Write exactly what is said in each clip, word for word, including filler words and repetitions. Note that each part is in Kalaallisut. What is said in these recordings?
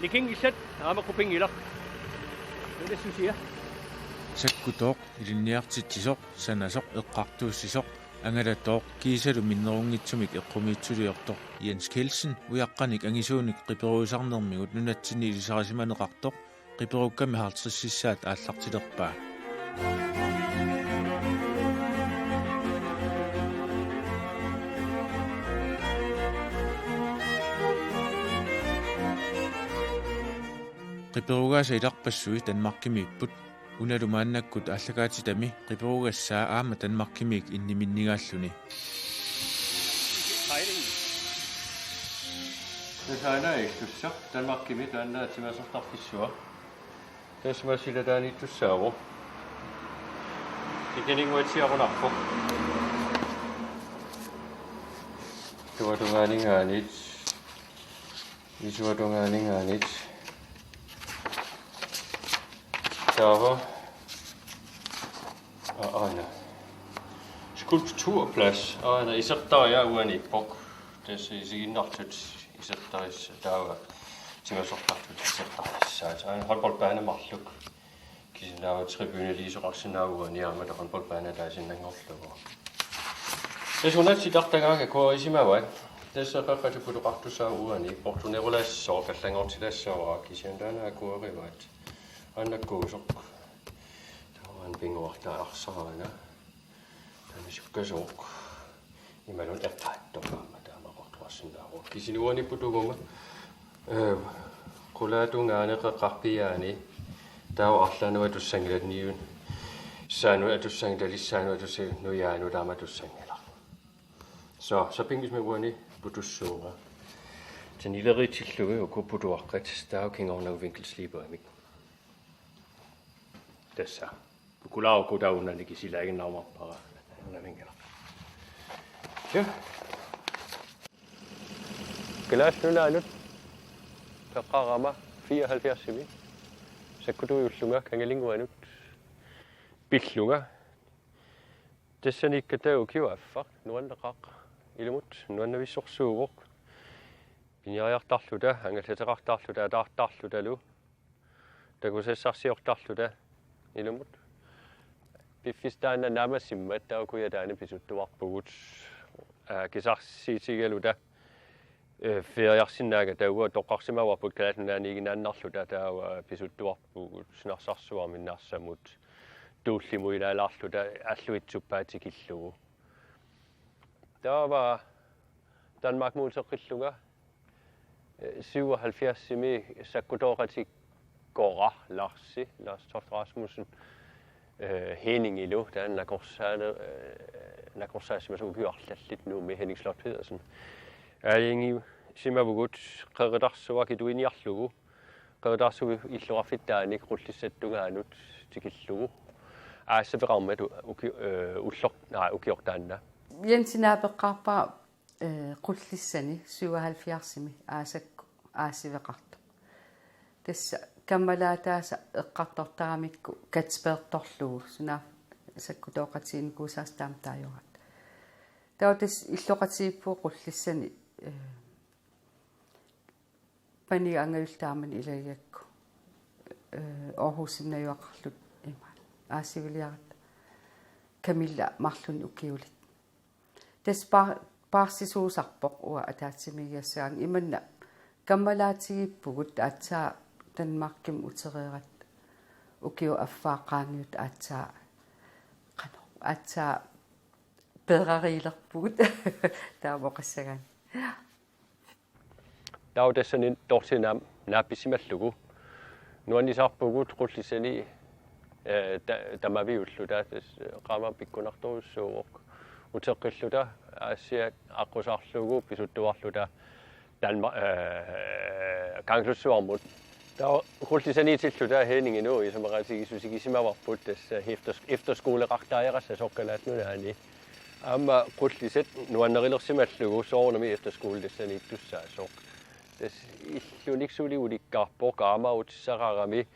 Nikinngillat aamma qupinngilaq. Nulissusia. Sakkutooq, ilinniartitsisoq, sanasoq, eqqartuussisoq, angalatooq kiisalu minnerunngitsumik eqqumiitsuliortoq Jens Kielsen ujaqqanik angisuunik qiperuisarnermigut nunatsinni ilisarisimaneqartoq qiperukkami halvtredsissaat aallartilerpaa. Qiperugaasa ilarpassui Danmarkimiipput. Unalu maannakkut aallakaatitami qiperugassaa aamma Danmarkimiik inniminnigaalluni. Tassa aana istussaq Danmarkimi taanna timersortarfissuaq. Tassa massilataaniittussaavoq. Ikilinnguatsiarunarpoq. Tuatungaaninngaanniit. Isuatungaaninngaanniit. Taava. A-, aana. Skulpturplads. Aana isertariaq uaniippoq. Tassa isiginnartut isertarissat taava. Timersortartut isertarissaat. Aana håndboldbane marluk. Kisianni taava tribuneliisoqarsinnaavoq uani aamma taava håndboldbane ataasiinnanngorlugu. Tassa una titartagaanga kuerisimavaat. Tassa qeqqata putoqartussaavoq uani. Portunerulaassaaq, allanngortilaassaaq, kisianni taanna akuerivaat. Aannakkuusoq. Taava aana pinnguartaa arsaq aana. Taanna sukkasuuq. Imaluunniit eqqaattoq aamma taama qortuarsinnaavoq. Kisianni uaniipput tunguma, ee, qulaatungaani qeqqarpiaani taava arlaannut atussanngilat niun. Saanut atussanngilat, lissaanut atussanngilat, nujaanut taama atussanngilaq. Så, sapinngisami uani putussuunga. Tassa nileriitsillugit uku putuaqqat, taava kingornagut vinkelslibemik. Tassa. Pukulaarukku taava una nikisilaannginnaarumaarpara. Una minngilaq. Ja. Kalaallit Nunaannut peqqarama fireoghalvfjerdsimi sakkutuujullunga Kangilinnguanut pillunga. Tassaniikkatta ukioq affaq nuanneqaaq, ilumut nuannavissorsuuvoq. Piniariartarluta, angallateqartarluta, ataartarlutalu. Takusassarsiortarluta ilumut. Piffissaq taanna naammassimmat taava kujataani pisuttuarpugut. Aa, kisarsiitigaluta, ee, feriarsinnaagatta uagut toqqarsimavarput Kalaallit Nunaanniiginnarluta taava pisuttuarpugut Narsarsuarmi Narsamut Tuullimut ilaalaarluta Alluitsup paat tikillugu. Taava Danmarkimut uteqqillunga, ee, syvoghalvfjerdsimi sakkutooqatikkora Larsi, Lars Toft Rasmussen, ee, Henningilu, taanna nakorsaale-, ee, nakorsaassimasoq ukioq arlallit Nuummi, Henning Slot Pedersen. Aalajangiisimavugut qeritarsuaq kituiniarlugu, qeritarsuup illoqarfittaani Qullissap tungaanut tikillugu. Aasaveqarmat u-, uki-, ee, ulloq-, naa, ukioq taanna. Jensi naapeqqaarpara, ee, Qullissani syvoghalvfjerdsimi aasakkut aasiveqartoq. Tassa kammalaataasa eqqartortaramikku katspeertorlugu sunaaffa sakkutooqatiginikuusaasa taama taajoraat. Taava tassa illoqatigiippugut Qullissani, ee, paniga angajulleq taamani ilagigakku, ee, Aarhusimi najugaqarluta ima aasiviliaratta Camilla marlunnik ukiulik. Tassa pa-, paarsisuusarpoq uanga ataatsimiigigassagaanni, imanna kammalaatigiippugut aatsaat Danmarkimut utereeratta ukioq affaa qaangiuttut aatsaat qanoq aatsaat peerariilerpugut taama oqassagaanni. Taava tassani torsiinam naapissimallugu. Nuannisarpugut Qullissani, ee, ta-, tamaviulluta, tassa qaammat pikkunartorujussuuvoq. Uteqqilluta Aasiaat aqqusaarlugu pisuttuarluta Danmark, ee, Kangerlussuarmut. Taava Qullissaniitilluta Henninginut isumaqatigiissutigisimmavarput tassa efters-, efterskoleqartariaqassasoq Kalaallit Nunaanni. Aamma Qullissat nuannerilersimallugu soorunami efterskole tassaniittussaasoq. Tassa illunik suli ulikkaarpoq, aamma utissaqarami,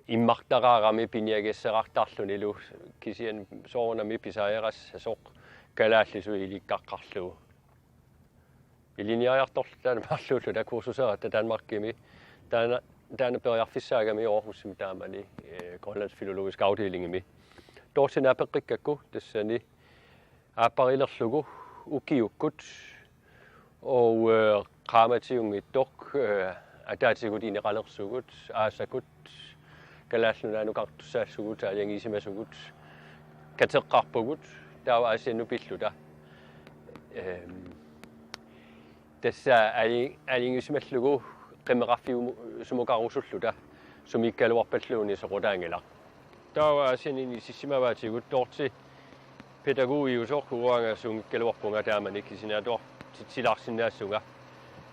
immartaqarami piniagassaqartarlunilu, kisianni soorunami pisariaqassasoq kalaallisut ilikkakkaarlugu. Ilinniariartorluta marluulluta kursuseratta Danmarkimi Taanna, taanna periarfissaagami Aarhusimi taamani, eh, Grønlands filologiske afdelingimi. Dorthe naapeqqikkakku tassani aapparilerlugu ukiukkut og, eh, qaammativunngitsoq, eh, ataatigut ineqalersugut, aasakut, Kalaallit Nunaannukartussaallugu, aalajangiisimasugut, kateqqaarpugut, taava Aasiannut pilluta. Ehm, tassa aali-, aalajangisimallugu qimeqarfiumu-, sumukarusulluta, sumiikkaluarpalluunniit soqutaanngilaq. Taava Aasianni inissimavaatigut Dorthe pædagogiusoq uanga suunngikkaluarpunga taamani kisianni atuartitsilaarsinnaassunga.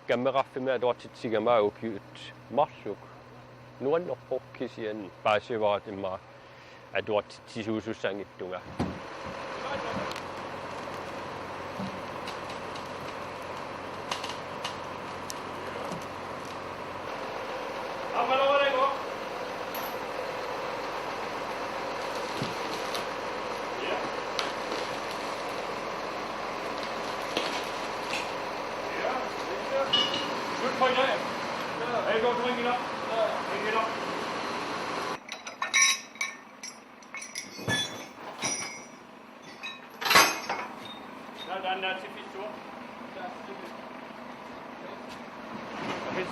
Kammeqarfimmi atuartitsigama ukiut marluk. Nuannerpoq kisianni paasivara immaqa atuartitsisuusussanngitsunga.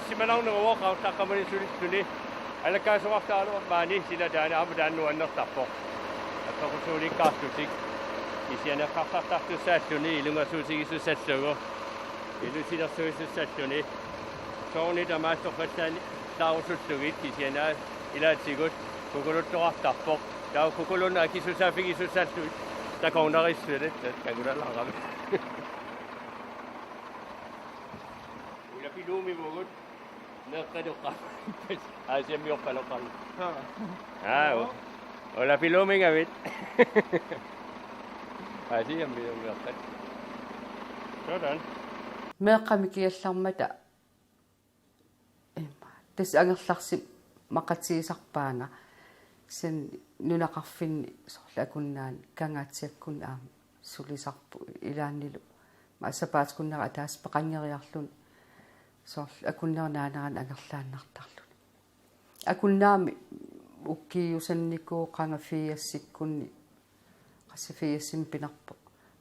Simanarneq uoqartaqqamani sulilluni. Alakkaasoqartaraluarpoq maani silataani aamma taanna nuannertarpoq. Apeqqusuulikkaarlutik. Kisianni eqqarsartartussaalluni ilungersuutigisussalluni. Ilusilersuisussalluni. Soorunami tamaasa torrassaanni taarusullugit kisianni ilaatigut kukuluttoqartarpoq. Taava kukulunnut akisussaaffigisussallugit takornariassat takulalaarami. Ulapiluumivugut meeqqaluqa. Aasiammiorpaloqarlu. Haa. Aa, u-, ulapiluumigavit. Aasiammiorpat. Sådan. Meeqqami kiallarmata. Ima. Tassa angerlarsimaqatigisarpaanga. Kisianni nunaqarfinni soorlu Akunnaani Kangaatsiakkut aamma sulisarput ilaannilu. Aamma sapaatip akunnera ataaseq peqanngeriarluni soorlu Akunneri naanerani angerlaannartarluni. Akunnaami ukiusannikuuvoq qanga firsikkunni, qassit firsimi pinerpoq.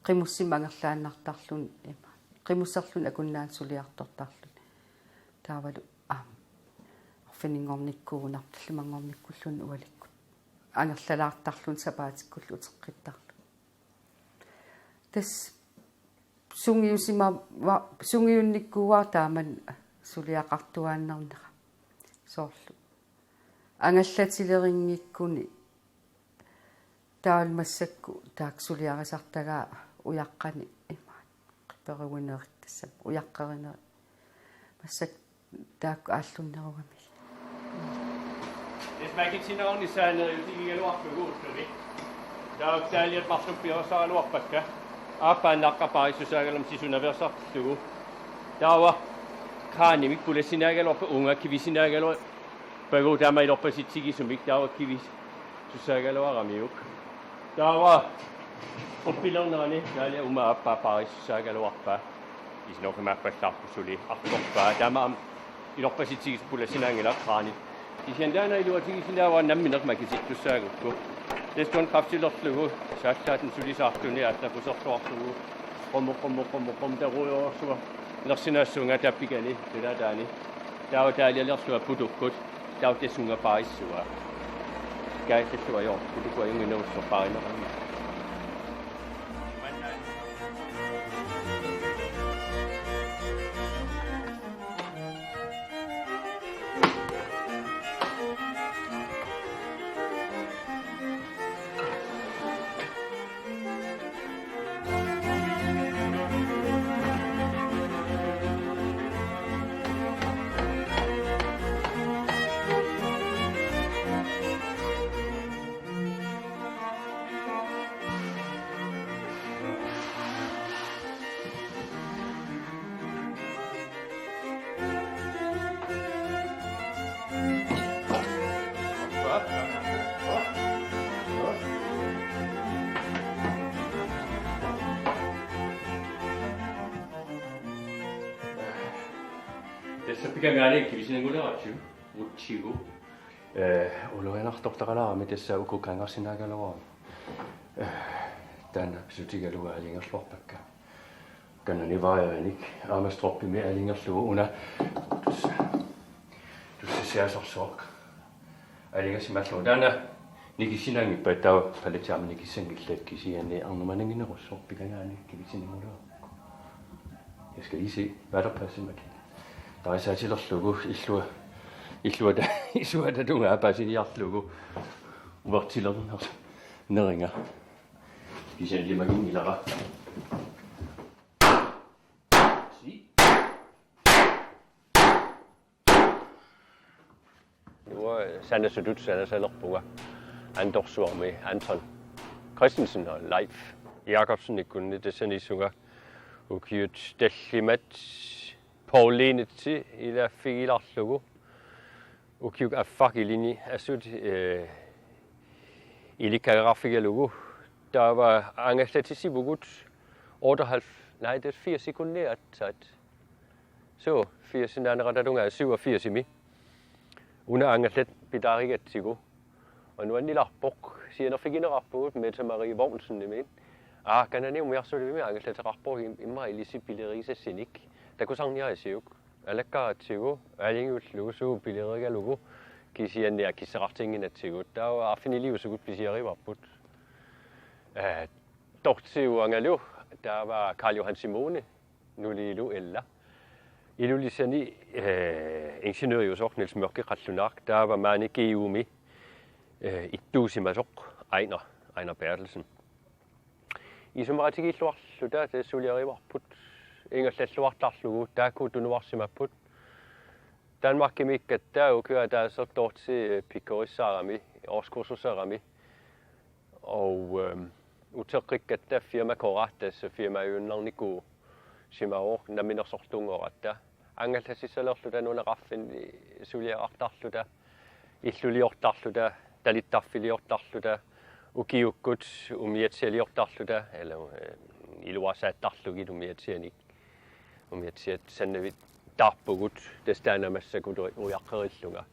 Qimussimik angerlaannartarluni ima. Qimusserluni Akunnaani suliartortarluni. Taavalu aamma arfininngornikkuuvoq, tallimanngornikkulluunniit ualikkut. Angerlalaartarluni sapaatikkullu uteqqittarluni. Tassa sungiusima-, va-, sungiunnikkuuara taamani suliaqartuaannarnera. Soorlu angallatilerinngikkuni taava massakkut taakku suliarisartagaa ujaqqani imaat. Qiperuinerit tassami ujaqqerinerit. Massakkut taakku aallunnerugamigit. Tassa makitsinnerunissaa neriuutigigaluarpagut ullumi. Taava taaliat marluk piorsaraluarpakka. Aappaa naqqap paarissusaagaluarmat sisunaveersartillugu. Taava kranimik pulassinaagaluarpagut, uunga kivissinaagaluarpagut taama ilorpasitsigisumik, taava kivissussaagaluaramiuk. Taava uppilernerani taaliat uuma aappaa paarissusaagaluarpaa. Isinooqimaappallaarpoq suli artorpaa. Taamaammat ilorpasitsigisumik pulassinaanngilaq kranit. Kisianni taanna iluatigisinaavara nammineq makitsittussaagukku. Tassa tun kræftilerlugu saallaatini sulisaarluni aatnaquserluarlugu. Qumu, qumu, qumu, qumu, tarujoorsuaq. Nersinaassuunga tappikani, tilataani. Taava taalialersuaq putukkut. Taava tassunga paarissua. Kaajallua joo, putukkut ajunngitsuusoq paarineqarmat. Sappikangaanik kivisinnannguleratsigu, utsigu. Eh, uluinnartortaqalaarami tassa uku kangarsinnaagaluarami. Eh, taanna pisutigalugu aalajangerluarpakka. Kanani vajanik Amestrup-imi aalajangerlugu una tus-, tussissiasorsuaq aalajangersimallugu. Taanna nikissinnaanngippat taava paletti aamma nikissanngillat kisianni ernumanannginnerussaaq pikangaanik kivisinnannguleratsigu. Jeg skal lige se, hvad der passer med det. Tarissaatilerlugu illua, illuata, isuata tungaa pasiniarlugu. Uertilerner-, neringa. Kisianni imaginngilara. Si. Uanga sanasutut sanasalerpunga Antorsuarmi Anton Christensen og Leif Jakobsen ikkunni tassaniissunga ukiut tallimat Paulinitsi ilaaffigilaarlugu ukiut affaq ilini assut, eh, ilikkagaqarfigalugu taava angallatissivugut otteoghalvfems, nej, det er firs sekunder, at, at Så, firsinnaanera tatungaa syvogfirsimi. Una angallat pitaarigatsigu. Uanga nuannilaarpoq, sianerfigineqarpugut Mette Marie Vognsenimit. Aa, kanani umiarsualivimmi angallateqarpoq im-, immaqa ilissi pilerigisassanik. Takusarniarisiuk. Alakkaratsigu, aalajangiullugu, suut pilerigalugu, kisianni akissaqartinnginnatsigu. Taava arfiniliusugut pisiarivarput. Eh, Dorthe uangalu, taava Karl Johan Simone, nuliilu ella. Ilulissani, eh, ingeniøriusoq Niels Mørch qallunaaq, taava maani G U-mi, eh, ittuusimasoq Ejnar, Ejnar Berthelsen. Isumaqatigiilluarluta tassa suliarivarput, ingerlalluartarlugu, taakku tunuarsimapput. Danmarkimiikkatta ukioq ataaseq Dorthe, eh, pikkorissaarami, årskursuserami. Og, øhm, uteqqikkatta firma Koratas firmajunnarnikuusimavoq namminersortunngoratta. Angallassissalerluta nunaqarfinni suliaqartarluta, illuliortarluta, talittarfiliortarluta, ukiukkut umiatsialiortarluta, eller, øh, iluarsaattarlugit umiatsianik. Umiatsiat sannavittaarpugut, tassa taanna massakkut ujaqqerillunga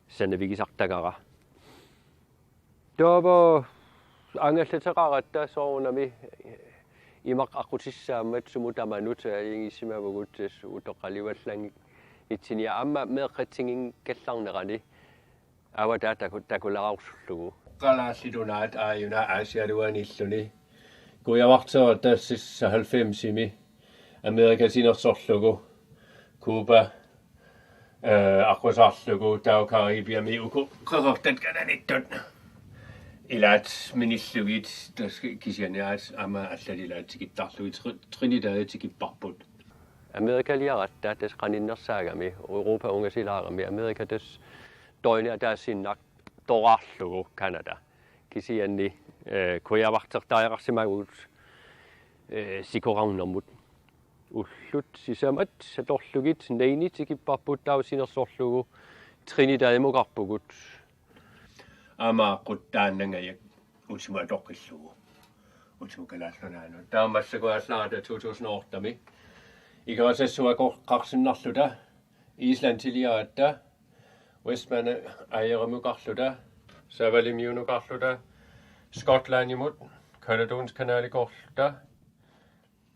sannavigisartagara. Taava angallateqaratta soorunami imaq aqqutissaammat sumut tamanut aalajangiissimavugut tassa utoqqaliuallanngitsunik aamma meeqqatsinnginnikkallarnerani avataa taku-, takulaarsullugu. Kalaallit Nunaat aajuna Aasialuaniilluni. Kujavarteerata seksoghalvfemsimi Amerika sinersorlugu. Cuba, eh, aqqusaarlugu, taava Caribiami uku qeqertat kananittut. Ilaat minillugit, tassa kisianni aat aamma allat ilaat tikittarlugit Tri-, Trinidad tikipparput. Amerikaliaratta tassa qaninnersaagami, Europa ungasilaarami, Amerika tassa døgni ataasiinnartoraarlugu Canada. Kisianni, eh, kujavartertariaqarsimavugut, eh, sikorarnermut. Ullut sisamat atorlugit Naini tikipparput taava sinersorlugu Trinidadimukarpugut. Aamma aqut taannangajak utimut atoqqillugu. Utimut Kalaallit Nunaannut. Taava massakkut aallaarata to tusind otte-mi. Ikerasassuakoq qarsinnarluta. Islandiliaratta, Westman Eyerimukarluta, Savalimiunukarluta, Skotlandimut, Caledonisk Kanalikoorluta,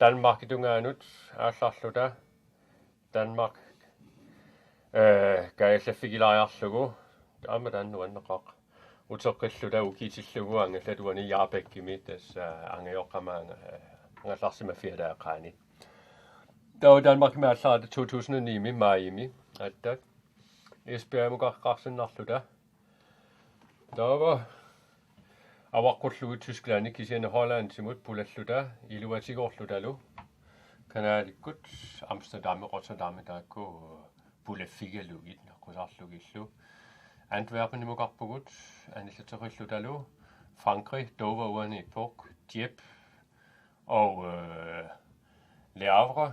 Danmarkip tungaanut aallarluta, Danmark, øh, kaajallaffigilaajarlugu, aamma taanna nuanneqaaq. Uteqqilluta ukiutillugu angallat uani Hjørrebækimi tassa angajoqqama anga-, angallarsimaffiata eqqaani. Taava Danmarkimi aallaarata to tusind og ni-mi maajimi aatsaat Esbjergimukarsinnarluta. Taava avaqqullugu Tysklandimi kisianni Hollandimut pulalluta iluatigoorlutalu. Kanalikkut Amsterdami, Rotterdami taakku pulaffigalugit naqqusaarlugillu. Antwerpenimukarpugut anillateqillutalu. Frankrig, Dover uaniippoq, Dieppe og, øh, Le Havre.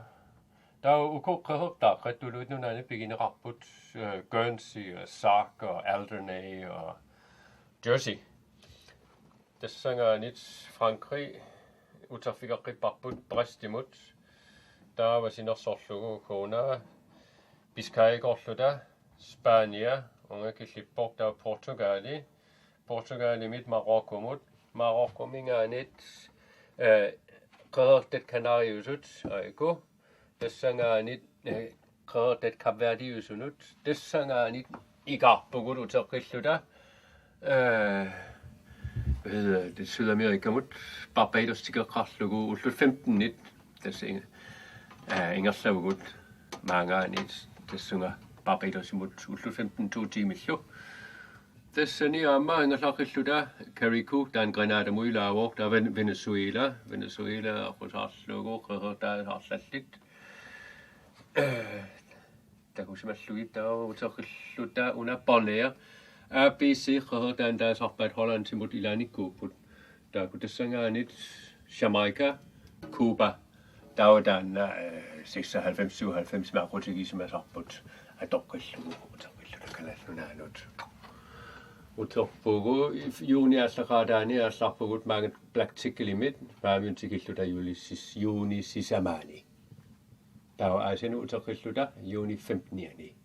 Taava uku qeqertaat Tuluit Nunaanni pigineqarput, øh, Guernsey og Sark og Alderney og Jersey. Tassanngaanniit Frankrig uterfigeqqipparput Brest-imut. Taava sinersorlugu Kona, Biscayakorluta, Spania, uunga killippoq, taava Portugali, Portugalimit Marokkimut, Marokkominngaanniit, eh, Qeqertat Kanariusut, aajuku, tassanngaanniit, eh, Qeqertat Kapverdiusunut, tassanngaanniit ikaarpugut uteqqilluta, eh, hvad hedder det, Sydamerikamut, Barbados tikeqqaarlugu ullut femtenit, tassa inga-, eh, ingerlavugut maanngaanniit tassunga Barbadosimut ullut femten to tiimillu. Tassani aamma ingerlaqqilluta Carriacou, taanna Grenadamut ilaavoq, taava Ven-, Venezuela, Venezuela aqusaarlugu, qeqertaat arlallit. Eh, takusimallugit taava uteqqilluta una Bonaire, A B C qeqertaat taasarpaat Hollandimut ilaanikkuupput. Taakku tassanngaanniit Jamaica, Cuba, taava taanna, eh, seksoghalvfems syvoghalvfems aqqutigisimasarput atoqqillugu uteqqilluta Kalaallit Nunaannut. Uterpugut juuni aallaqaataani aallarpugut maanga Black Ticklimit, Paamiut tikilluta juuli sis-, juuni sisamaani. Taava Aasianut uteqqilluta juuni femtenianni.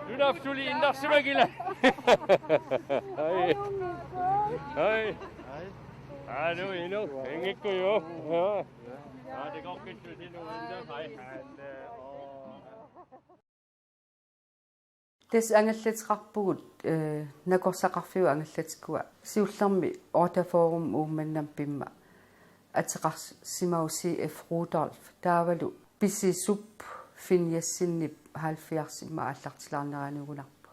Junaafik suli innarsimagila. Hej. Hej. Hallo, Ino. Ingikkujo. Ja. Ja, det går fint, du, det er nu, hej. Tassa angallateqarpugut, eh, nakorsaqarfiup angallatikkua. Siullermik otteogfyrre Uummannamut Pimma ateqarsimavoq C F Rudolph. Taavalu pisisup Finn Jessenip halvfjerdsimut aallartilaarneraniugunarpoq.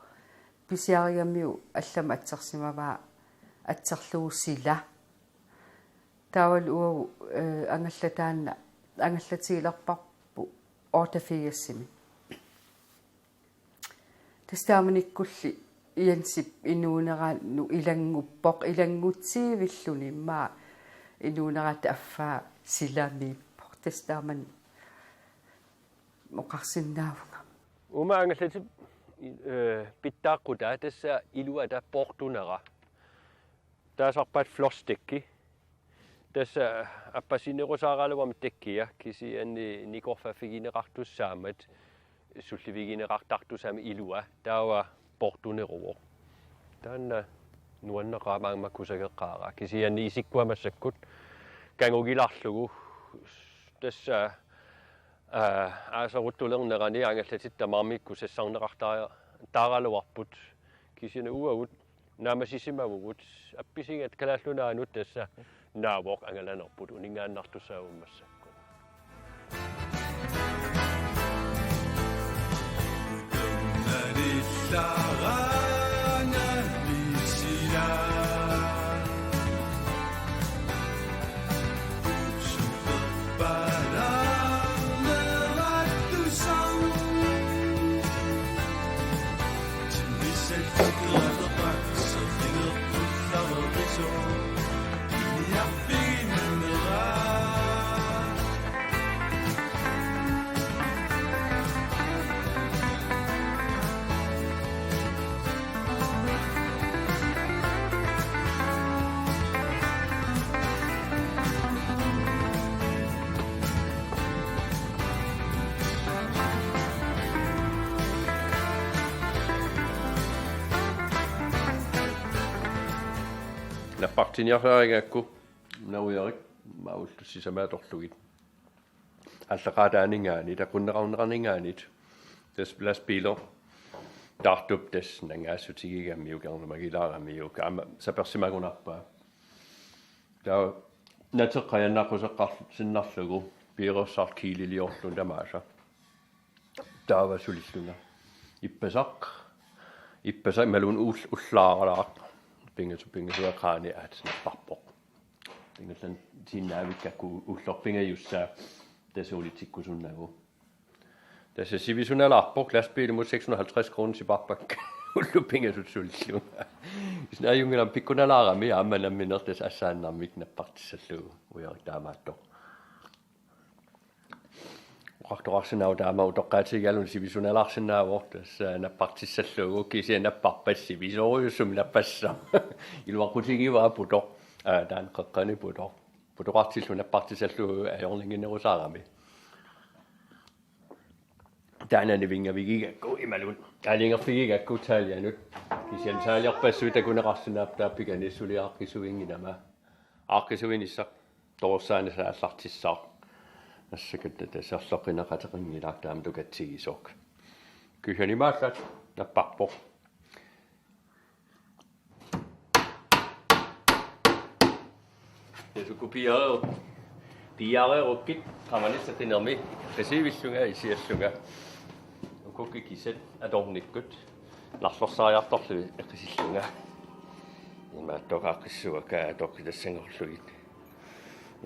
Pisiarigamiuk allamut atsersimavaa atserlugu Sila. Taavalu uagut, eh, angallataanna angallatigilerparput otteogfirsimi. Tassa taamanikkulli Jensip inuuneraannut ilannguppoq, ilanngutsivilluni immaqa inuuneraata affaa Silamiippoq. Tassa taamani oqarsinnaavunga. Uuma angallatip, eh, pitsaaqutaa tassa iluata poortunera. Taasarpaat flosdækki. Tassa appasiinerusaaraluarmat dækkia, kisianni nikorfaffigineqartussaammat sullivigineqartartussaammat ilua, taava poortuneruvoq. Taanna nuanneqaaq, maanga kusageqqaara. Kisianni isikkua massakkut kangugilaarlugu. Tassa, aa, aaseruttulernerani angallatit tamarmik kusassarneqartaa-, taaraluarput. Kisianni uagut naammassisimavugut, appisigaat Kalaallit Nunaannut, tassa naavoq angalanerput, uninngaannartussaavugut massakkut. Nappartinniarsaarigakku, Narujarik, maullu sisamat atorlugit. Aallaqaataaninngaanniit, aqunneqarneqarninngaanniit. Tassa lastbiileq taartup tassa nangaassutigigammiuk, ernumagilaaramiuk, aamma sapersimagunarpaa. Taava nateqqajannaqquseqqarsinnarlugu piireersartoq kiililiorluni tamaasa. Taava sulillunga. Ippasaq. Ippasaq imaluunniit ull-, ullaaralaaq. Pingasu-, pingasua qaani aatsaat napparpoq. Pingasan sinnaavikkakku ullorpingajussaa tassa ulitikkusunnagu. Tassa sivisunalaarpoq lastbiilimut seks hundrede og halvtreds kroner sipaarpakka. Ullut pingasut sulillunga. Kisianni ajunngilaq pikkunalaarami aamma nammineq tassa assaannarmik nappartissallugu ujarik taamaattoq. Oqartoqarsinnaavoq taama utoqqaatigigalugu sivisunalaarsinnaavoq tassa nappartissallugu kisianni napparpat sivisoorujussuarmik nappassaq. Iluaqutigivaa putoq. Aa, taanna qeqqani putoq. Putoqartillugu nappartissallugu ajornannginnerusaarami. Taanna nivinngavigigakku imaluunniit aalajangerfigigakku taalianut. Kisianni taaliorpassuit takuneqarsinnaapput taava pikani suliaq aaqqissuinnginnama. Aaqqissuinissaq toorsaanissaq aallartissaaq. Assakkat tassa serloqineqateqanngilaq taama tukatsigisoq. Kisianni imaallaat napparpoq. Tassa uku piiareerukkit qamanissaq qinermi eqisiivillunga isiallunga. Uku kikisat atornikkut nallorsariartorlugit eqisillunga. Imaattoqaqqissuakka atoqqitassanngorlugit.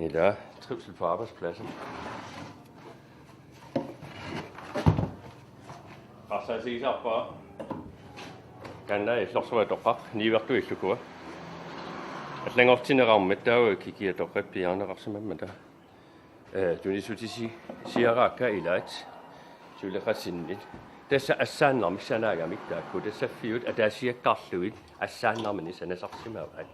Ila trivsel på arbejdspladsen. Arsaasigisarpaa. Kanna illorsuatoqaq niuertuillukua. Allanngortinneqarmat taava kikiatoqqat piiarneqarsimammata. Eh, tunisutisi siaraakka ilaat. Suleqatsinnit. Tassa assaannarmik sanaagamik taakku. Tassa affiut ataasiakkaarlugit assaannarmini sanasarsimavaat.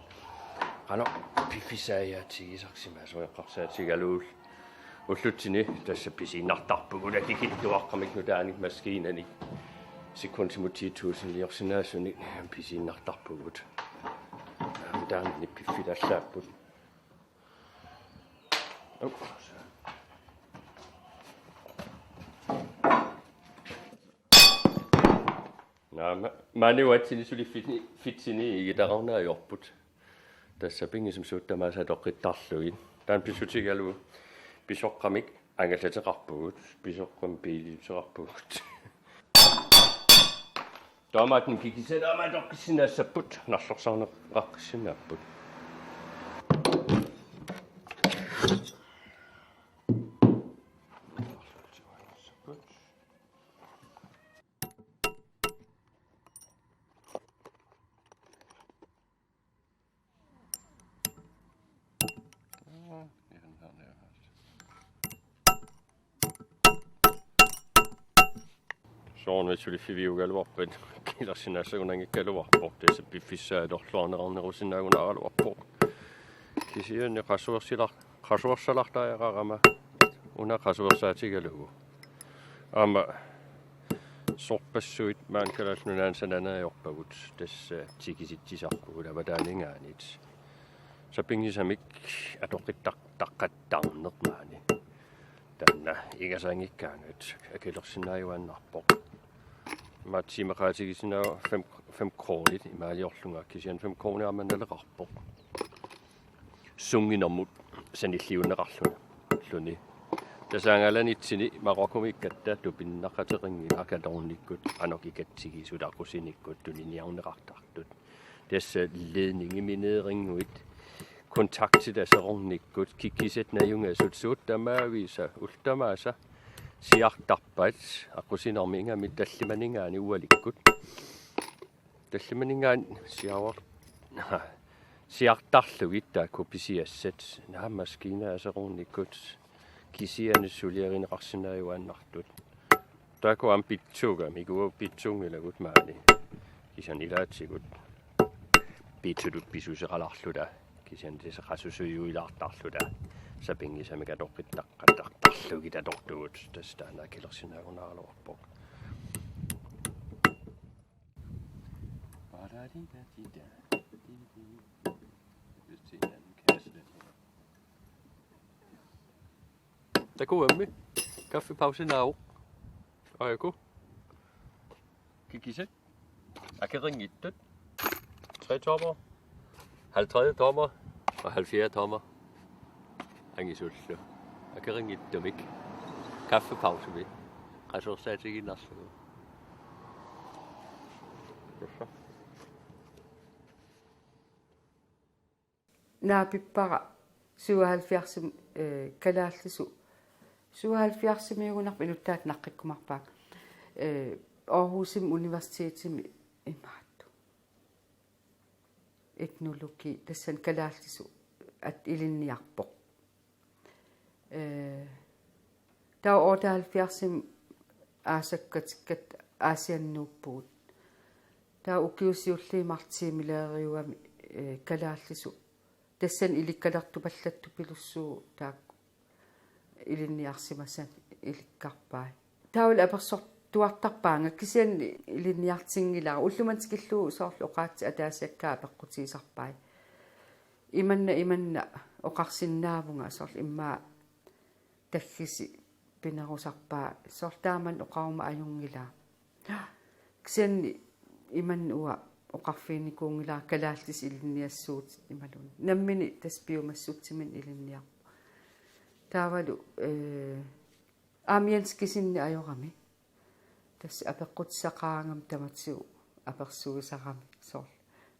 Qanoq piffissaajaatigisarsimasoq eqqarsaatigalugu. Ullutsinni tassa pisiinnartarpugut tikittuaqqamik nutaanik maskiinanik. Sekundimut ti tusindiorsinnaasunik pisiinnartarpugut. Taanna piffissallaapput. Op. Naamik, maani uatsini suli fitini, fitsini igitaqarneq ajorput. Tassa pingisumik suut tamaasa atoqqittarlugit. Taanna pissutigalugu pisoqqamik angallateqarpugut, pisoqqamik biiliuteqarpugut. Taamaattumik kikisat aamma atoqqissinnaassapput, nallorsarneqaqqissinnaapput. Soorunami suliffiviugaluarpat akilersinnaassagunanngikkaluarpoq, tassa piffissaa atorluarneqarnerusinnaagunaraluarpoq. Kisianni qasuersilar-, qasuersalartariaqarama una qasuersaatigalugu. Aamma sorpassuit maani Kalaallit Nunaanni sananeq ajorpagut tassa tikisitsisarpugut avataaninngaanniit. Sapinngisamik atoqqittartaqattaarneq maani. Taanna ingasanngikkaangat akilersinnaajuaannarpoq. Maani tiimeqaatigisinnaavoq fem, fem kronit imaaliorlunga kisianni fem kronit aamma naleqarpoq. Sunnginermut sanilliunneqarluni. Luni. Tassa angalanitsini Marokkumi ikkatta tupinnaqateqanngilaq atornikkut qanoq ikatsigisut aqusinikkut tuniniarneqartartut. Tassa ledningimineeringuit kontaktit aserornikkut kikisat najungasut suut tamaavisa ullut tamaasa siartarpat aqusinermi ingammik tallimaninngaanniit ualikkut. Tallimaninngaanniit siaruar-, siartarlugit taakku pisiassat naammaskiina aserornikkut kisianni suliarineqarsinnaajuaannartut. Taakku aamma pitsuugamik, uagut pitsuunngilagut maani. Kisianni ilaatigut pitsutut pisuseqalaarluta. Kisianni tassa qasusujuilaartarluta. Sapinngisamik atoqqittaqattaartarlugit atortugut. Tassa taanna akilersinnaagunaraluarpoq. Takuammi. Kaffipausi naavoq. Ajaku. Kisit. Akerinngitsut. Tre tommer. Halvtreds tommer og halvfjerds tommer. Angisullu. Akerinngitsumik. Kaffepausemi. Qasorsaatigiinnarlugu. Naapippara syvoghalvfjerds, øh, kalaallisut. Syvoghalvfjerdsimiugunarpoq, inuttaat naqqikkumaarpaat. Øh, Aarhusimi universitetimi imaattoq. Etnologi, tassani kalaallisut at ilinniarpoq. Øh, taava otteoghalvfjerdsimi aasakkatikkat Aasiannuuppugut. Taava ukiut siulliit marluk tiimileriugami, øh, kalaallisut. Tassani ilikkalertupallattupillugu taakku ilinniarsimasani ilikkarpai. Taavalu apersortuartarpaanga kisianni ilinniartinngilara. Ullumimut tikillugu soorlu oqaatsit ataasiakkaat apeqqutigisarpai. Imanna, imanna oqarsinnaavunga soorlu immaqa taggisi pinerusarpaa soorlu taamani oqaruma ajunngilaa. Kisianni imanna uanga oqarfiginikuunngilara kalaallisut ilinniassuutit imaluunniit. Nammineq tassa piumassutsiminnik ilinniarpoq. Taavalu, øh, aamma Jens kisinni ajorami. Tassa apeqqutissaqaraangama tamatigut apersuisarami soorlu.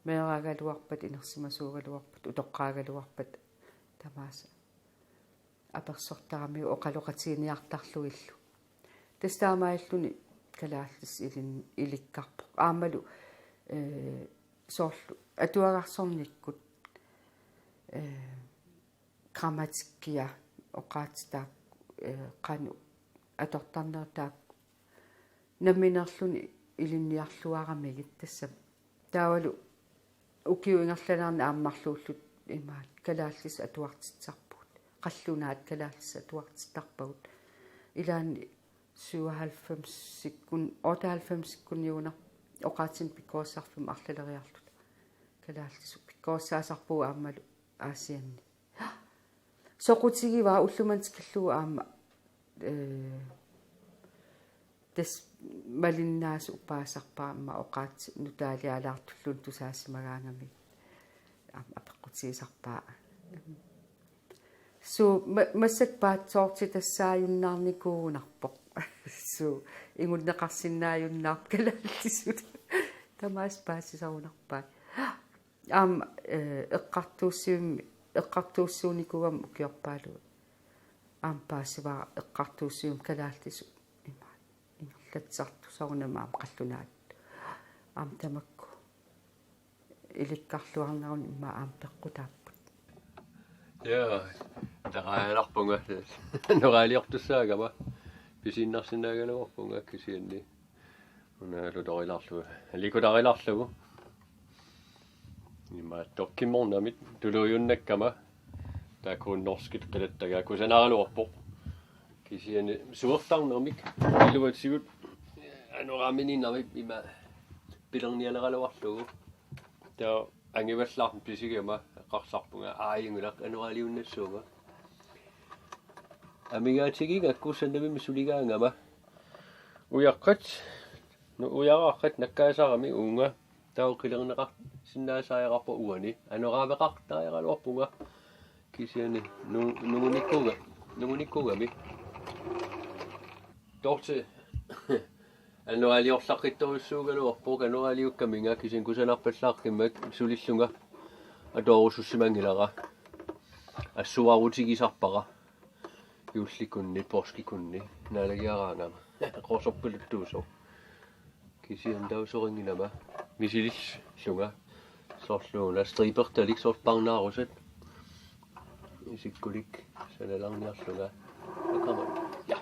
Meeraagaluarpat, inersimasuugaluarpat, utoqqaagaluarpat tamaasa. Apersortaramiuk oqaloqatiginiartarlugillu. Tassa taamaalilluni kalaallisut ilin-, ilikkarpoq. Aammalu, øh, soorlu atuagarsornikkut, øh, grammatikkia oqaatsit taakku, øh, qanoq atortarnerat taakku nammineerluni ilinniarluaramigit tassami. Taavalu ukiut ingerlaneranni aamma marluulluta imaattoq kalaallisut atuartitsisarpugut. Qallunaat kalaallisut atuartittarpagut. Ilaanni syvoghalvfemsikkun-, otteoghalvfemsikkunniuna oqaatsinik pikkorissarfimmi arlaleriarluta. Kalaallisut pikkorissaasarpugut aammalu Aasianni. Soqutigivaa ullumimut tikillugu aamma, øh, tassa malinnaasut paasisarpaat aamma oqaatsit nutaalialaartulluunniit tusaasimagaangamigit aamma apeqqutigisarpaat. Suu, ma-, massakkut paatsoortitassaajunnaarnikuugunarpoq. Suu, ingunneqarsinnaajunnaarpoq kalaallisut. Tamaasa paasisarunarpaat. Aamma, øh, eqqartuussivimmi, eqqartuussuunikuugama ukiorpaaluit. Aamma paasivara eqqartuussivimmi kalaallisut imaattoq ingerlatsisartut soorunami aamma qallunaat. Aamma tamakku ilikkarluarneruni immaqa aamma peqqutaapput. Ja, tarajalarpunga. Noraaliortussaagama. Pisiinnarsinnaagaluarpunga kisianni. Una lutorilaarlugu. Likutarilaarlugu. Ima tokkimornamit tuluujunnakkama. Taakku norskit qilattagaa kusanaraluarpoq. Kisianni suertarnermik iluatsigut anoraamininnarmik ima pilernialeraluarlugu. Taava angivallaarneq pisigama eqqarsarpunga aajunngilaq anoraaliunnassuunga. Amigaatigiga kusanavimmi suligaangama. Ujaqqat, nu ujaraqqat nakkaasarami uunga. Taava qilerneqarsinnaasariaqarpoq uani. Anoraaveqartariaqaluarpunga. Kisianni nu-, nungunikkuuga-, nungunikkuugami. Dorte. Anoraaliorlaqqittorujussuugaluarpoq, anoraaliukkaminga kisianni kusanarpallaaqimmat sulillunga. Atoorusussimanngilara. Assuarutigisarpara. Juullikunni, poorskikunni, naalagiaraangama. Qorsorpaluttuusoq. Kisianni taava sorinngilama. Misilillunga. Soorluuna stribertalik soorlu parnaarusat. Isikkulik sanalarniarlunga. Akama. Ja.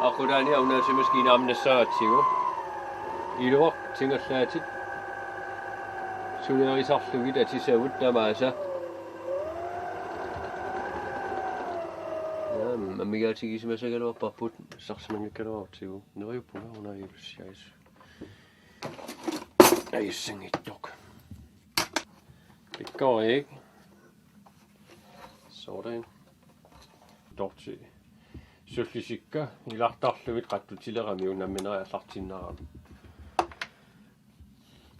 Aqulaani aunaasimaskiina aamma nassaaratsigu. Iluaq tingallaatit. Sulerisarlugit atisavut tamaasa. Aam, amigaatigisimasagaluarparput sarsimanngikkaluarutsigu. Neriuppunga una ilussiais. Ajussanngitsoq. Pikkorik. Sådan. Torti. Sullisikka ilartarlugit qattutilerami unammineriallartinnaramik.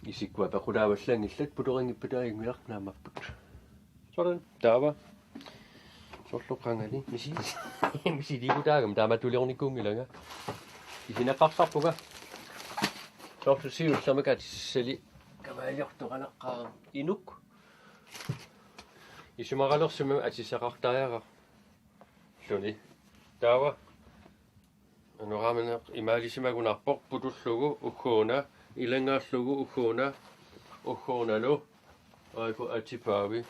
Isikkua pequlaavallanngillat putorinngippat ajunngilaq naammapput. Sådan. Taava. Soorlu qangali. Misi. Misiliigutaagami taama tuliornikuunngilanga. Isineqarsarpunga. Soorlu siullermik atissali. Kamaaliortoqalaqqaarami. Inuk. Isumaqalersumik atissaqartariaqarluni. Taava. Anoraamineq imaalisimagunarpoq putullugu ugguuna, ilanngaarlugu ugguuna, ugguunalu, aajuku atipaavi.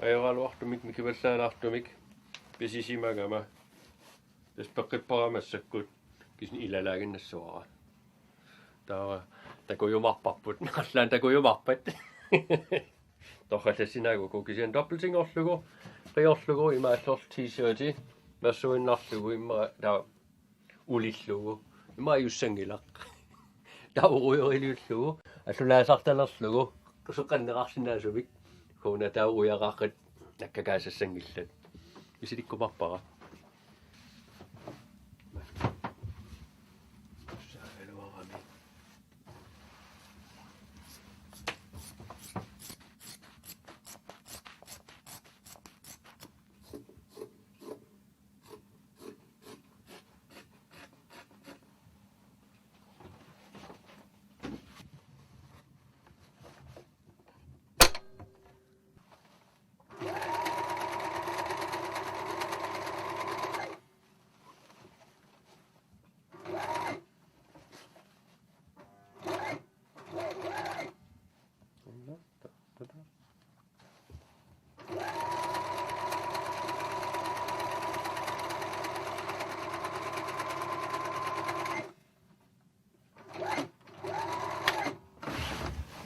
Ajoraluartumik mikivallaalaartumik pisisimagama. Tassa peqqippara massakkut kisianni ilalaaginnassavara. Taava takujumaarparput. Allaat takujumaarpat. Torrallassinaaguku kisianni dobbeltsengorlugu, qiorlugu imaalluarlugu t-shirti, mersuinnarlugu immaqa taava ulillugu. Immaqa ajussanngilaq. Taava urujorillugu, allunaasartalerlugu, susoqanneqarsinnaasumik. Kuuna taava ujaraqqat nakkakaasassanngillat. Misilikkumaarpara.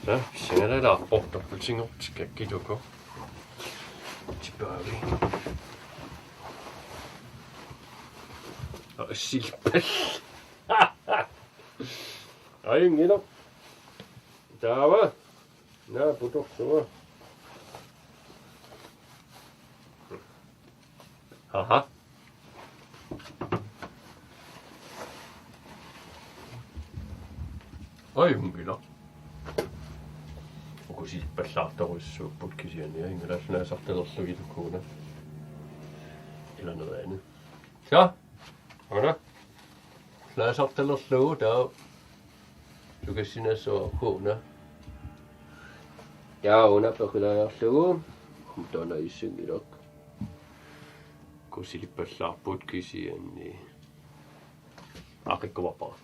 Sa, singala la porto pulsingortik kakkituku. Tipaavi. Silpal. Ajunngilaq. Taava. Naa putorsuaq. Aha. Ajunngilaq. Uku silpallaartorujussuupput kisianni ajunngilaq naasartalerlugit ugguuna. Ilaneriani. Sa? Una. Naasartalerlugu taava. Sukassinnaassavara ugguuna. Taava una peqilaajarlugu. Taanna ajussanngilaq. Uku silpallaarput kisianni. Aqikkumaarpara.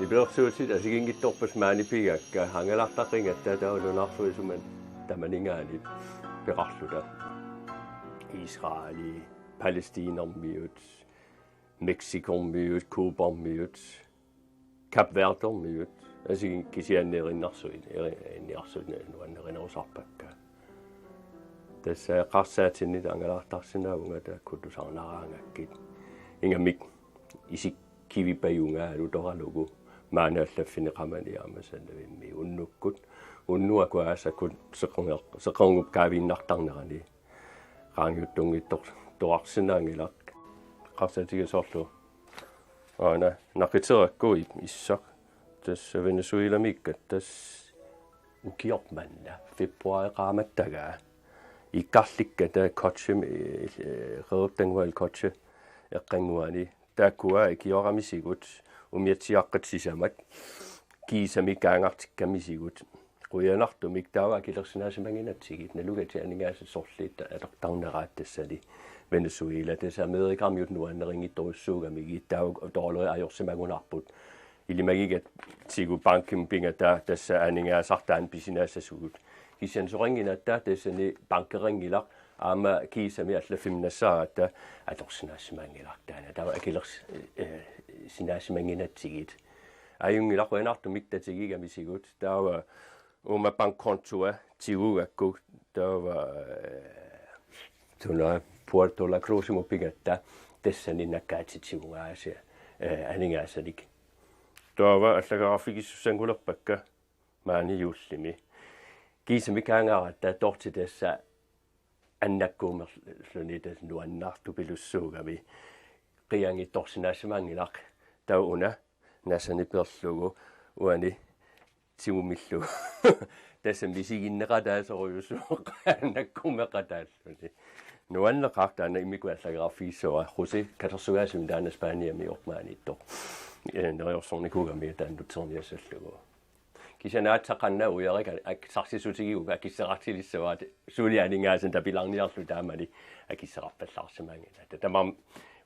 Nipilersuutit assigiinngitsorpassuit maani pigakka, angalaartaqqigatta taava nunarsuisumut tamaninngaanniit peqarluta. Israeli, Palæstinermiut, Mexicormiut, Cubermiut, Kap Verdermiut, assigiinngitsut kisianni erinarsuit, eri-, erinarsuit nuannarinerusarpakka. Tassa eqqarsaatinnit angalaartarsinnaavunga taakku tusarnaaraangakkit. Ingammik isikkivippajunga alutoralugu maani allaffineqarami aamma Sandavimmi unnukkut. Unnuakkut aasakku seqerneq-, seqernup kaaviinnartarnerani. Qaangiuttunngitsortoqarsinnaanngilaq. Eqqarsaatigisoorlu. Aana naqiterakku ip-, issaq. Tassa Venezuelamiikkatta tassa ukioq manna februaari qaammattagaa. Ikkarlikkata Kutche, eh, eh, Qeqertannguaq Kutche eqqannguani. Taakkua ikioramisigut umiatsiaqqat sisamat kiisami kaangartikkamisigut. Qujanartumik taava akilersinnaasimannginatsigu, nalugatik aningaasat sorliit atortarneraat tassani Venezuela, tassa Amerikamiut nuannerinngitsorujussuugamigit, taava dollari ajorsimagunarput. Ilimagigatsigu bankimi pigata tassa aningaasartaat pisinaassasugut. Kisianni soqannginatta tassani bankeqanngilaq, aamma kiisami allaffimmi nassaaratta atorsinnaasimanngilaq taanna. Taava akilers-, eh, sinnaasimannginatsigu. Ajunngilaq, qujanartumik tatigigamisigut. Taava uuma bankkontoa tigugakku taava, eh, tuna Puerto La Cruzimut pigatta tassani nakkaatitigugaasiat, eh, aningaasanik. Taava allagaarfigissussanngulerpakka maani juullimi. Kiisami kaangaratta torti tassa annakkuumerluni tassa nuannartupilussuugami. Qianngitsorsinnaasimanngilaq taava una nasani peerlugu uani tigumillugu. Tassa misiginneqataasorujussuuvoq annakkuumeqataalluni. Nuanneqaaq taanna immikkut allagaarfigissuara. José katersugaasivimmi taanna Spaniami ormaaniittoq. Eh, neriorsornikuugami taanna nutserniassallugu. Kisianni aatsaat qanoq ujarika ak-, sarsissutigigukkit akissaqartilissavaat suli aningaasanik tapilaarniarlugu taamani akissaqarpallaarsimanngilaq. Taava tamarmik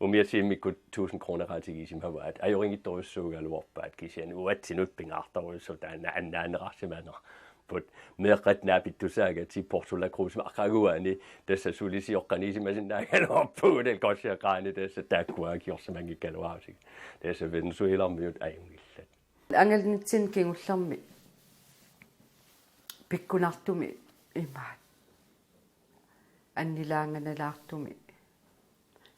umiatsiammikkut tusind kroneqatigisimavaat, ajorinngitsorujussuugaluarpaat kisianni uatsinut pingaartorujussuuvoq taanna annaaneqarsimanerput. Meeqqat naapittussaagatsigit Puerto La Cruzimi aqaguani tassa suli sioqqaniisimasinnaagaluarpugut, Kutcheqaani tassa taakkua akiorsimanngikkaluarusigit. Tassa Venezuelarmiut ajunngillat. Angalanitsinnut kingullermi pikkunartumik imaat. Annilaanganalaartumik.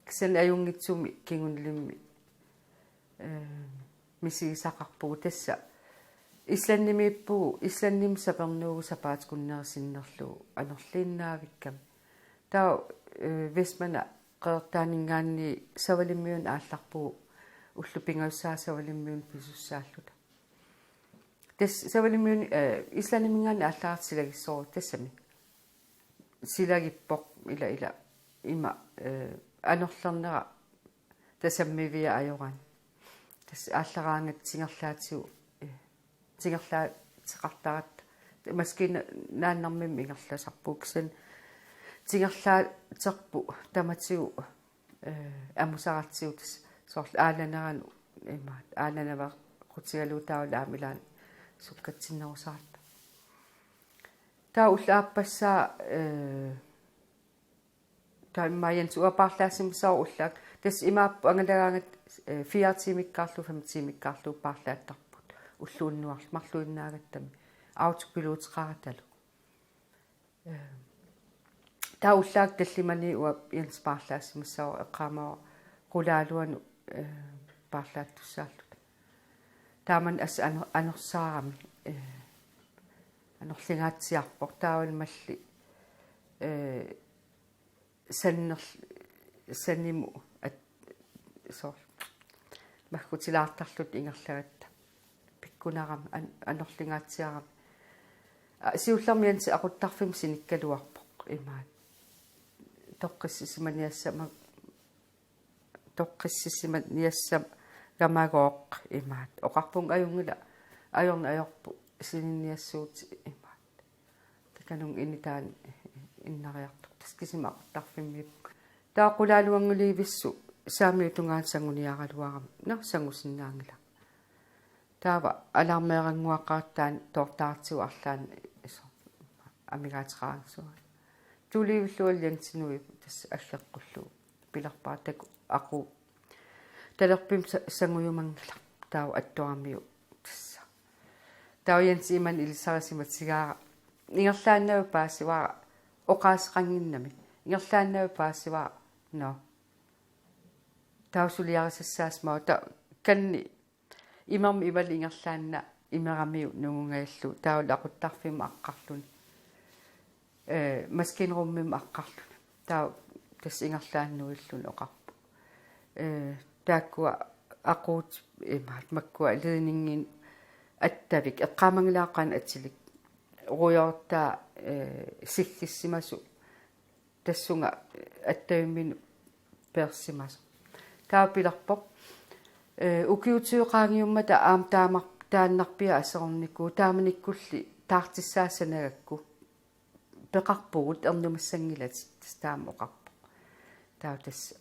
Kisianni ajunngitsumik kingunlimmi, eh, misigisaqarpugut tassa. Islandimiippugut, Islandimi sapernuugut sapaatip akunneri sinnerlugu anorliinnaavikkami. Taava, eh, Vestmanna Qeqertaaninngaanniit Savalimmiunut aallarpugut, ullut pingajussaat Savalimmiunut pisussaalluta. Tassa Savalimmiunut, eh, Islandiminngaanniit aallaqqaammut silagissorujussuuvoq tassami. Silagippoq ila ila ima, eh, anorlernera tasammiviat ajorani. Tassa aallaraangatta tingerlaatigut, eh, tingerlaateqartaratta. Maskiina naannarmimmi ingerlasarpugut kisianni tingerlaaterput tamatigut, eh, amusaratsigu tassa soorlu aalaneranut imaat, aalanaveqqutigalugu taavalu aamma ilaanni sukkatsinnerusaratta. Taava ullaappassaa, eh, taava immaqa Jens uanga paarlaassimassavara ullaakkut. Tassa imaappoq angalagaangatta, eh, fire tiimikkaarlugu, fem tiimikkaarlugu paarlaattarput. Ulloq unnuarlu marluinnaagattami. Autopiloteqaratalu. Eh, taava ullaakkut tallimaniit uanga Jens paarlaassimassavara eqqaamavara qulaaluanut, eh, paarlaattussaalluta. Taamani assut ano-, anorsaarami, eh, anorlingaatsiarpoq taavalu malli, eh, sanner-, sanimut at-, soorlu makkutilaartarluta ingerlagatta. Pikkunarami an-, anorlingaatsiarami. A, siullermik Jensi aquttarfimmut sinikkaluarpoq imaat. Toqqissisimaniassama-, toqqissisimaniassagamagooq imaat. Oqarpunga ajunngilaq, ajorneq ajorput sininniassuutit imaat. Takanunga initaani innariartoq. Tassa kisima aquttarfimmiippunga. Taava qulaaluannguliivissut saamiup tungaanut sanguniaraluarami. Nå, sangusinnaanngilaq. Taava alarmeerannguaqattaaq toortaartigu arlaanni iso amigaateqarsuaq. Tulivilluarluni Jensinuivoq tassa alleqqullugu pilerpara takuuk aquu. Talerpimmut sa-, sangujumanngilaq taava attoramiuk tassa. Taava Jensi imannak ilisarisimatigaara. Ingerlaannavik paasivara oqaaseqannginnami. Ingerlaannavik paasivara. Nå. Taava suliarisassaasmavoq taava kanni imermik ivali ingerlaannaq imeramiuk nungungajallugu taavalu aquttarfimmut aqqarluni. Ee, maskinrummimut aqqarluni. Taava tassa ingerlaannuilluni oqarpoq. Ee, taakkua aquut imaat makkua ledninginik attavik eqqaamanngilara qanoq atilik. Rujoortaa, ee, siggissimasoq tassunga attavimminut peersimasoq. Taava pilerpoq. Ee, ukiut tyve qaangiummata aamma taamar-, taannarpiaq aserornikuuvoq taamanikkulli taartissaassanagakku. Peqarpugut ernumassanngilatit tassa taama oqarpoq. Taava tassa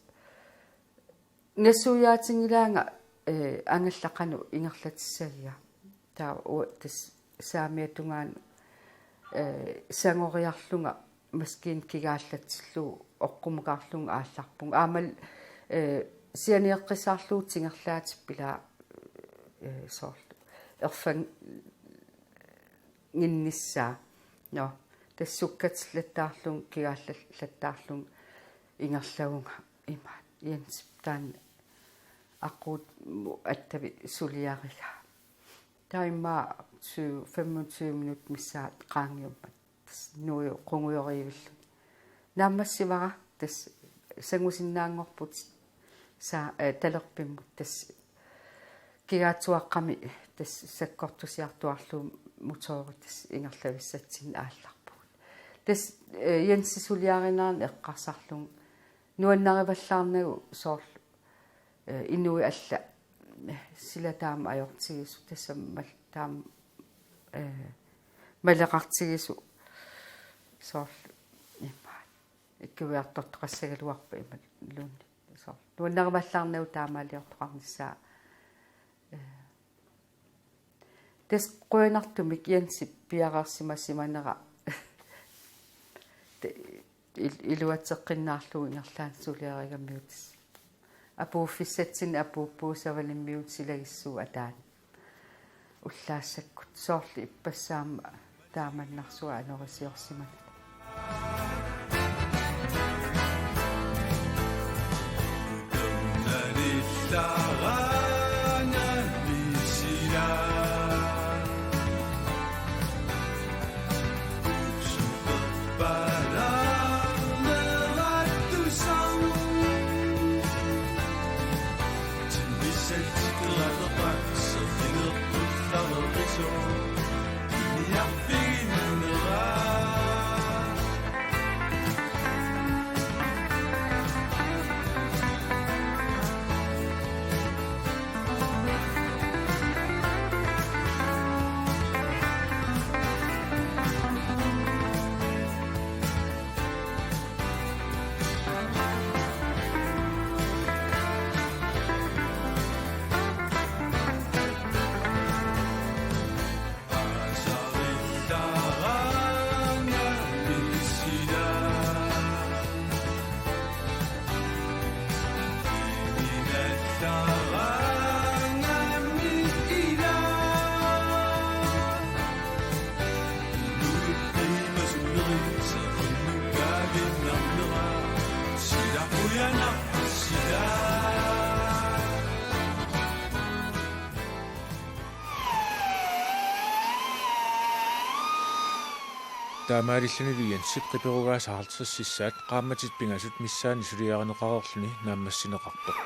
nassuiaatinngilaanga, ee, angallaqanut ingerlatissagiga. Taava uanga tassa saamiata tungaanut, ee, sangoriarlunga maskiina kigaallatillugu oqqumukaarlunga aallarpunga. Aammalu, ee, sianieqqissaarlugu tingerlaatippilaaq, ee, soorlu erfannginnissaa. Nå, tassa sukkatillattaarlunga, kigaallattaarlunga ingerlavunga imaat. Jensip taanna aquummut attavik suliarigaa. Taava immaqa tyve, femogtyve minutsit missaat qaangiummata. Tassa nuiu qungujoriivilluni. Naammassivara tassa sangusinnaanngorputit sa-, ee, talerpimmut tassa kigaatsuaqqami tassa sakkortusiartuaarlugu motoori tassa ingerlavissatsinnik aallarpugut. Tassa, ee, Jensi suliarinerani eqqarsarlunga nuannarivallaarnagu soorlu, ee, inuit allat, ee, sila taama ajortigisoq tassami taama, ee, maleqartigisoq soorlu imaat. Ikkuiartortoqassagaluarpat imaluunniit. Soorlu nuannarivallaarnagu taamaaliortoqarnissaa. Ee, tassa qujanartumik Jensip piareersimasimammat te-, il-, iluatseqqinnaarlugu ingerlaannaq suliarigamiuk tassa. Apuuffissatsinnik apuuppugut Savalimmiut silagissuup ataani. Ullaassakkut soorlu ippassaq aamma taamannarsuaq anorisiorsimanani. Taamaalillunilu Jensip qiperugaasa halvtredsissaat qaammatit pingasut missaanni suliarineqareerluni naammassineqarpoq.